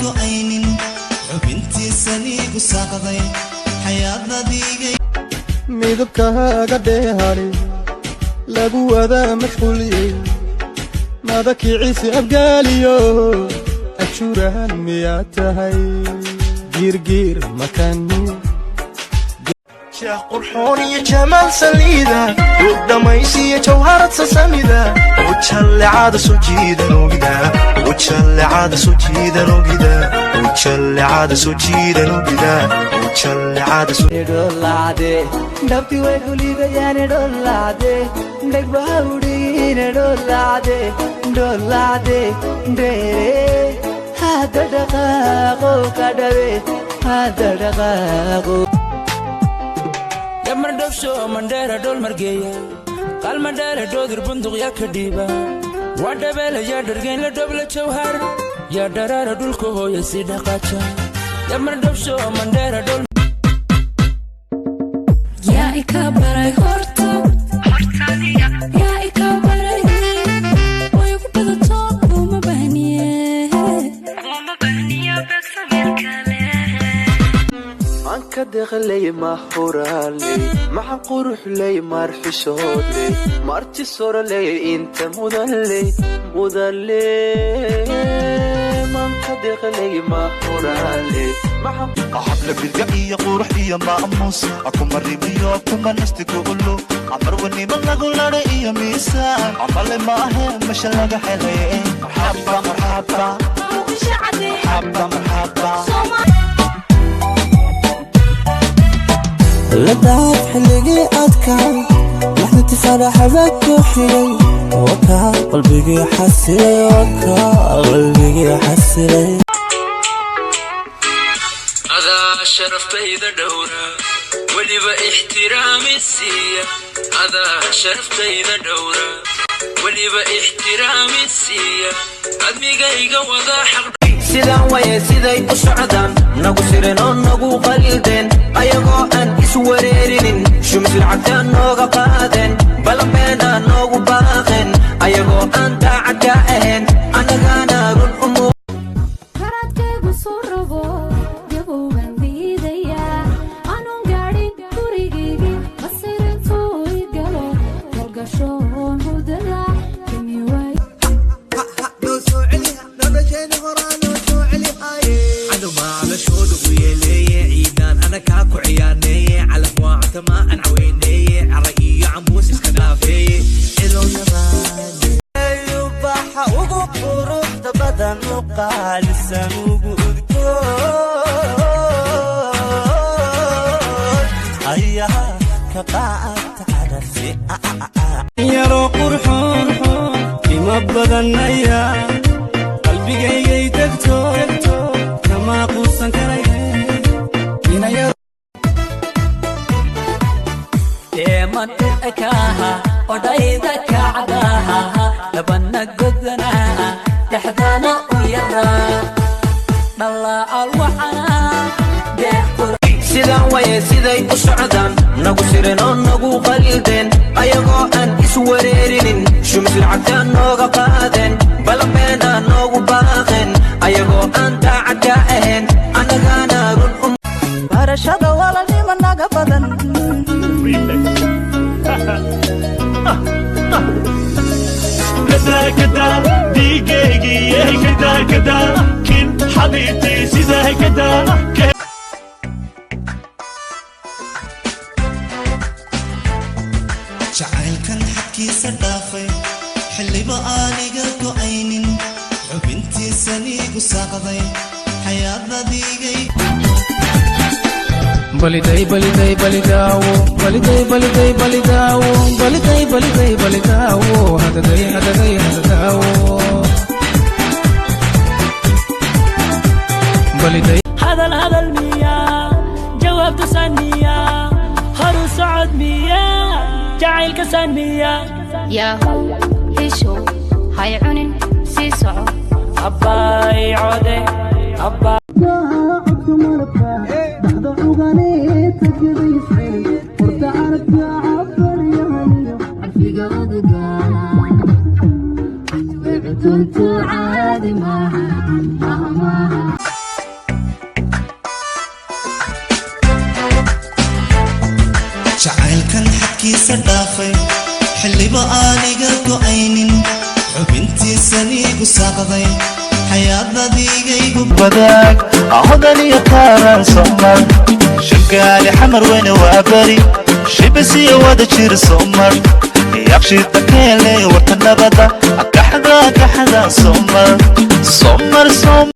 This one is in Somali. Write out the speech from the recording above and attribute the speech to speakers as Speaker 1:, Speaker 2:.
Speaker 1: go'aynin, xubintiisaniigu saaqday xayaadadiigay.
Speaker 2: Midabkaaga dheehani lagu wadaa mashquuliyey, madakicisi abgaaliyo ajuuraan miyaa tahay giirgiir makani?
Speaker 3: Sheekh qurxoon iyo jamaal saliida, duug dhammaysiyo jawharad sasamida, ujallecada soo jiidan ogida, ujallecada soo jiidan ogida, ujallecada soo jiidan ogida, ujallecada.
Speaker 4: Dholacde dhabti way kulidayaane, dholacde dhegbaha udhigiine, dholacde dholacde dheere hadda dhaqaaqo ka dhabe hadda dhaqaaqo.
Speaker 5: Yamardhowsho mandheera dhol margeeya, qalmadheere dhoodir bunduq yaa ka dhiiba, waa dhabeela yaa dhargeyn la dhobla jawhar yaa dharaara dhulka hooya si dhaqaaja yamardhowsho mandheera dhol.
Speaker 6: Yaa ika baray horta, yaa ika baray, way ku badato uma bahniye.
Speaker 4: Anka deqley mahuraaley, maxa quruxley, marxishoodley, marti soroley, inta mudanley mudanley, manka deqley mahuraaley maxa.
Speaker 1: Habla bilga iyo qurux iyo maamus akumarimiyo kumanastikuulu amarwanimo lagu ladha iyo miisaan amale maahe masha laga helay. Marxaba marxaba marxaba marxaba.
Speaker 7: La dhaaf xilligii adkaa, laxdati faraxaba ku xigay, wakaa qalbigii xasilay, wakaa qalbigii xasilay.
Speaker 5: Adaa sharaftayda dhowra, weliba ixtiraami siiya, adaa sharaftayda dhowra, weliba ixtiraami siiya, admigayga wadaa xaq.
Speaker 4: Sidaan waye siday u socdaan, nagu sirin oo nagu qaldeen, ayagoo aan iswareerinin, shumis lacagtaa nooga qaadeen, balambeenaa noogu baaqeen, ayagoo aan daacad ka ahayn, annagaana run umu.
Speaker 6: Karadkaygu soo rabo gabowbaan diidayaa, anuun gaadhin gurigaygii, masirintuu i galo galgashoon hudada kami waay.
Speaker 8: Noo soo celiha nolosheena horaa, noo soo celihaye. Canumaa calashooda u yeeleeye, ciidaan anakaa ku ciyaaneeye, calaf waacata maa aan caweyneeye, cara iyo cambuus iska dhaafeeye.
Speaker 7: Ubaxa ugu quruxda badan u qaalisan ugu udgoon ayaa ka qaata carabsi.
Speaker 9: Yaroo qurxoon qiimo badanaya, qalbigaygay degto, kama quusan karaye.
Speaker 4: Deeman u ekaaha odhayda kacdaha, labana godanaa, dhexdana u yaraa dhallaacal waxanaa. Sidaan waye siday u socdaan, nagu sirin oo nagu qaldeen, ayagoo aan iswareerinin, shumis lacagtaa nooga qaadeen, balambeenaa noogu baaqeen, ayagoo aan daacad ka ahayn, annagaana run u.
Speaker 7: Barashada walaalnimo naga badan.
Speaker 10: Dhiigaygii kada kada kin xabiibtii sidaa kada.
Speaker 1: Jacaylkan xadkiisa dhaafay, xilliba aaniga go'aynin, xubintiisaniigu saaqday xayaadadiigay.
Speaker 5: Baliday baliday balidaawo, baliday baliday balidaawo, baliday baliday balidaawo, hadaday hadaday hadadaawo, baliday.
Speaker 11: Hadal hadal miyaa, jawaabtu san miyaa, horu socod miyaa, jacaylka san miyaa?
Speaker 6: Yaahow heshow, hay cunin, sii soco.
Speaker 11: Abbaay code abbaa.
Speaker 7: Codka malabka dhaxda cuganeeta gadaysay, horta carabka cabaryahaniyo
Speaker 6: carfiga udga cunto caadi maaha maaha maaha.
Speaker 1: Xadkiisa dhaafay, xilliba aaniga go'aynin, xubintiisaniigu saaqday, xayaadadiigaygu.
Speaker 3: Wadaag Hodan iyo Kaaraan Somar, Shangaali, Xamar Weyne, waa beri, Shibisiyo wada jir Somar, Yaqshida Keele, warta nabada, Kaxda, Kaxda Somar, Somar.